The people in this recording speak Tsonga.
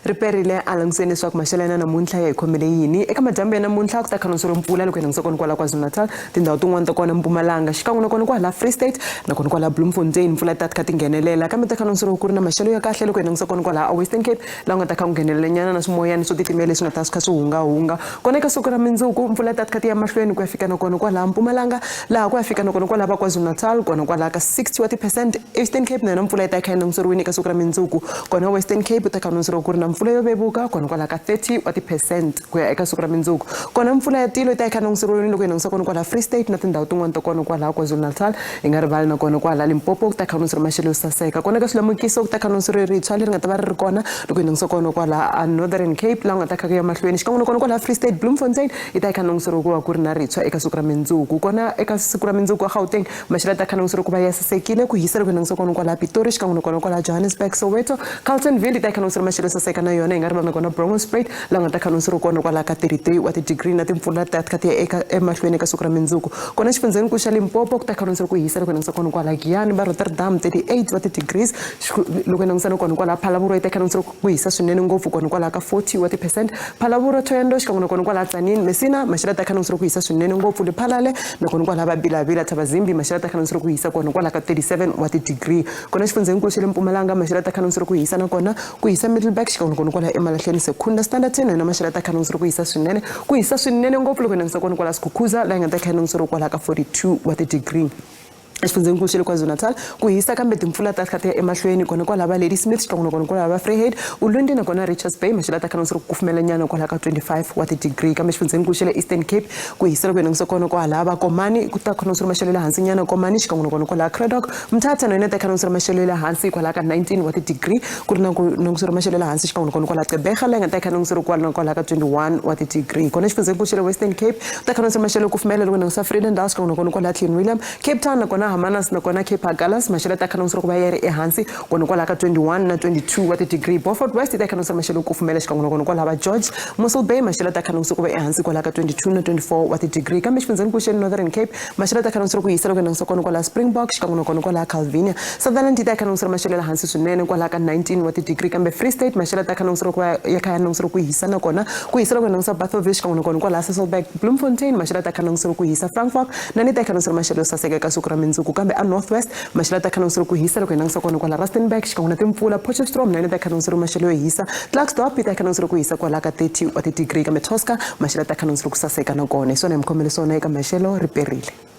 Ri perile a langutiseni leswaku maxelo ya namuntlha ya hi khomele yini. Eka madyambu ya namuntlha ku ta khanonseriwa mpfula loko hi langutisa kona kwala KwaZulu-Natal, tindhawu tin'wana ta kona Mpumalanga, xikan'we na kona kwala Free State na kona kwala Bloemfontein mpfula yi ta kha ti nghenelela. Kambe ta khanonseriwa ku ri na maxelo ya kahle loko hi langutisa kona kwala a Western Cape laha ku nga ta kha ku nghenelela nyana na swimoyana swo titimela leswi nga ta swi kha swi hungahunga. Kona eka siku ra mundzuku mpfula yi ta kha ti ya mahlweni ku ya fika na kona kwala Mpumalanga laha ku ya fika na kona kwala va KwaZulu-Natal kona kwala ka 60 wa ti-percent. Eastern Cape na yona mpfula yi ta yi kha yi languteriwile eka siku ra mundzuku. Kona Western Cape u ta kha ku ri na mpfula yo vevuka kona kwala ka 30 wa ti-percent ku ya eka siku ra mundzuku. Kona mpfula ya tilo yi ta yi kha languteriwile loko hi langutisa kona kwala Free State na tindhawu tin'wana ta kona kwala KwaZulu-Natal. Hi nga rivali na kona kwala Limpopo ku ta kha languteriwa maxelo yo saseka. Kona ka swilemukiso ku ta kha languteriwa ritshwa leri nga ta va ri ri kona loko hi langutisa kona kwala a Northern Cape laha ku nga ta kha ku ya mahlweni xikan'we na kona kwala Free State Bloemfontein yi ta yi kha languteriwa ku va ku ri na ritshwa eka siku ra mundzuku. Kona eka siku ra mundzuku a Gauteng Maxelo ya ta kha ku va ya sasekile ku hisa loko hi langutisa kona kwala Pitori xikan'we na kona kwala Johannesburg, Soweto, Carltonville yi ta yi kha maxelo yo saseka na yona hi nga rivali na kona Bronkhorstspruit laha nga ta kha kona kwala ka 33 wa ti-degree na timpfula ta kha ti ya eka emahlweni eka siku ra mundzuku. Kona xifundzhenikulu xa Limpopo ku ta kha ku hisa loko hi langutisa kona kwala Giyani va Rotterdam 38 wa ti-degrees loko hi langutisa na kona kwala Phalaborwa yi ta kha ku hisa swinene ngopfu kona kwalaho ka 40 wa ti-percent. Phalaborwa, Thohoyandou xikan'we na kona kwalaha Tzaneen, Messina maxelo ya ta kha ku hisa swinene ngopfu Lephalale na kona kwalaha va Bila-Bila, Thabazimbi maxelo ya ta kha ku hisa kona kwalaha ka 37 wa ti-degree. Kona xifundzhenikulu xa le Mpumalanga maxelo ya ta kha ku hisa na kona ku hisa Middelburg xikan'we na kona kwalaha Emalahleni, Secunda, Standerton na yona maxelo ya ta kha ku hisa swinene ku hisa swinene ngopfu loko hi langutisa kona kwalaha Skukuza laha yi nga ta kha yi languseriwa kwalaha ka 42 wa ti-degree. Exifundzhenikulu xa le KwaZulu-Natal ku hisa kambe timpfula ta kha ti ya emahlweni kona kwalaha va Ladysmith xikan'we na kona kwalaha va Vryheid, Ulundi na kona Richards Bay maxelo ya ta kha ku kufumela nyana kwalaha ka 25 wa ti-degree. Kambe xifundzhenikulu xa le Eastern Cape ku hisa loko hi langutisa kona kwalaha va Komani ku ta kha maxelo ya le hansi nyana Komani xikan'we na kona kwalaha Cradock, Mthatha na yona ta kha maxelo ya le hansi kwalaha ka 19 wa ti-degree ku ri na ku languseriwa maxelo ya le hansi xikan'we na kona kwalaha Gqeberha laha yi nga ta yi kha languseriwa kwala na kwalaha ka 21 wa ti-degree. Kona xifundzhenikulu xa le Western Cape ku ta kha languseriwa maxelo yo kufumela loko hi langusa Vredendal xikan'we na kona kwalaha Clanwilliam, Cape Town na kona Hermanus na kona Cape Agulhas maxelo ya ta kha languseriwa ku va ya ri ehansi kona kwalaha ka 21 na 22 wa ti-degree. Beaufort West yi ta yi kha languseriwa maxelo yo kufumela xikan'we na kona kwalaha va George, Mossel Bay maxelo ya ta kha languseriwa ku va ehansi kwalaha ka 22 na 24 wa ti-degree. Kambe xifundzhenikulu xa le Northern Cape Maxelo ya ta kha ku hisa loko hi langutisa kona kwalaha Springbok xikan'we na kona kwalaha Calvinia. Sutherland yi ta yi kha langusela maxelo ya le hansi swinene kwalaha ka 19 wa ti-degree kambe Free State maxelo ya ta kha langusela ku va ya kha ya langusela ku hisa nakona ku hisa loko hi langutisa Bathurst xikan'we na kona kwalaha Sasolburg, Bloemfontein maxelo ya ta kha langusela ku hisa Frankfort na ni ta yi kha langusela maxelo yo saseka eka siku ra mundzuku kambe a North West maxelo ya ta kha langusela ku hisa loko hi langutisa kona kwala Rustenburg xikan'we na timpfula Potchefstroom na yona ta kha langusela maxelo yo hisa Klerksdorp yi ta kha langusela ku hisa kwalaha ka 30 wa ti-degree kambe Tosca maxelo ya ta kha langusela ku saseka nakona hi swona hi mi khomele swona eka maxelo ri perile.